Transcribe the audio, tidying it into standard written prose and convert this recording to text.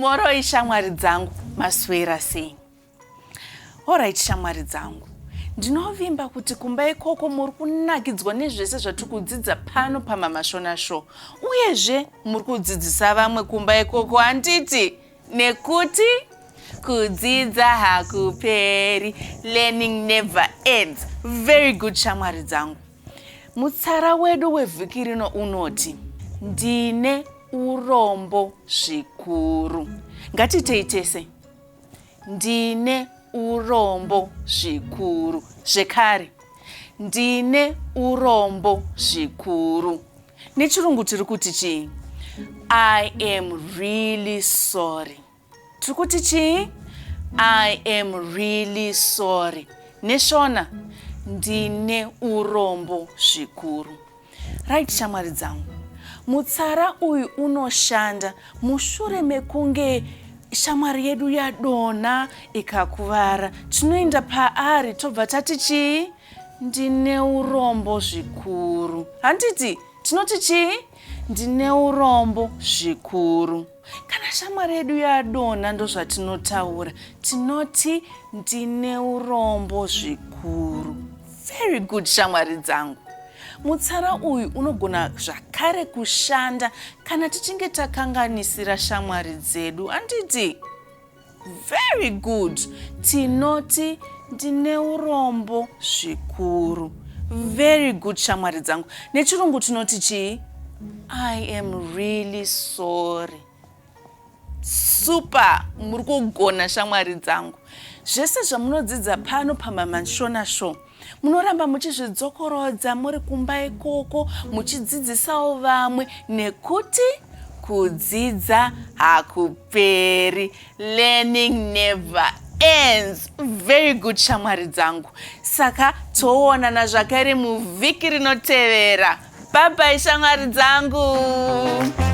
Moroi shamwari dzangu, maswera sei? Alright shamwari dzangu, ndinovimba kuti kumba ikoko muri kunakidzwa nezvese zvatiri kudzidza pano paMama Shona Show, uyezve muri kudzidzisa vamwe kumba ikoko, handiti? Nekuti kudzidza hakuperi, learning never ends. Very good shamwari dzangu. Mutsara wedu wevhiki rino unoti ndine urombo zvikuru. Ngatiitei tese. Ndine urombo zvikuru. Zvekare, ndine urombo zvikuru. Nechirungu tiri kuti chii? I am really sorry. Tiri kuti chii? I am really sorry. NeShona, ndine urombo zvikuru. Right shamwari dzangu, mutsara uyu unoshanda mushure mekunge shamwari yedu yadonha ikakuvara. Tinoenda paari tobva tati chii? Ndine urombo zvikuru. Handiti tinoti chii? Ndine urombo zvikuru. Kana shamwari yedu yadonha ndozvatinotaura. Tinoti ndine urombo zvikuru. Very good shamwari dzangu. Mutsara uyu unogona zvakare kushanda kana tichinge takanganisira shamwari dzedu, handiti? Very good. Tinoti ndine urombo zvikuru. Very good shamwari dzangu. Nechirungu tinoti chii? I am really sorry. Super, muri kugona shamwari dzangu. Zvese zvamunodzidza pano paMama Shona Show munoramba muchizvidzokorodza muri kumba ikoko muchidzidzisawo vamwe nekuti kudzidza hakuperi. Learning never ends. Very good shamwari dzangu. Saka toonana zvakare muvhiki rinotevera. Bye bye shamwari dzangu.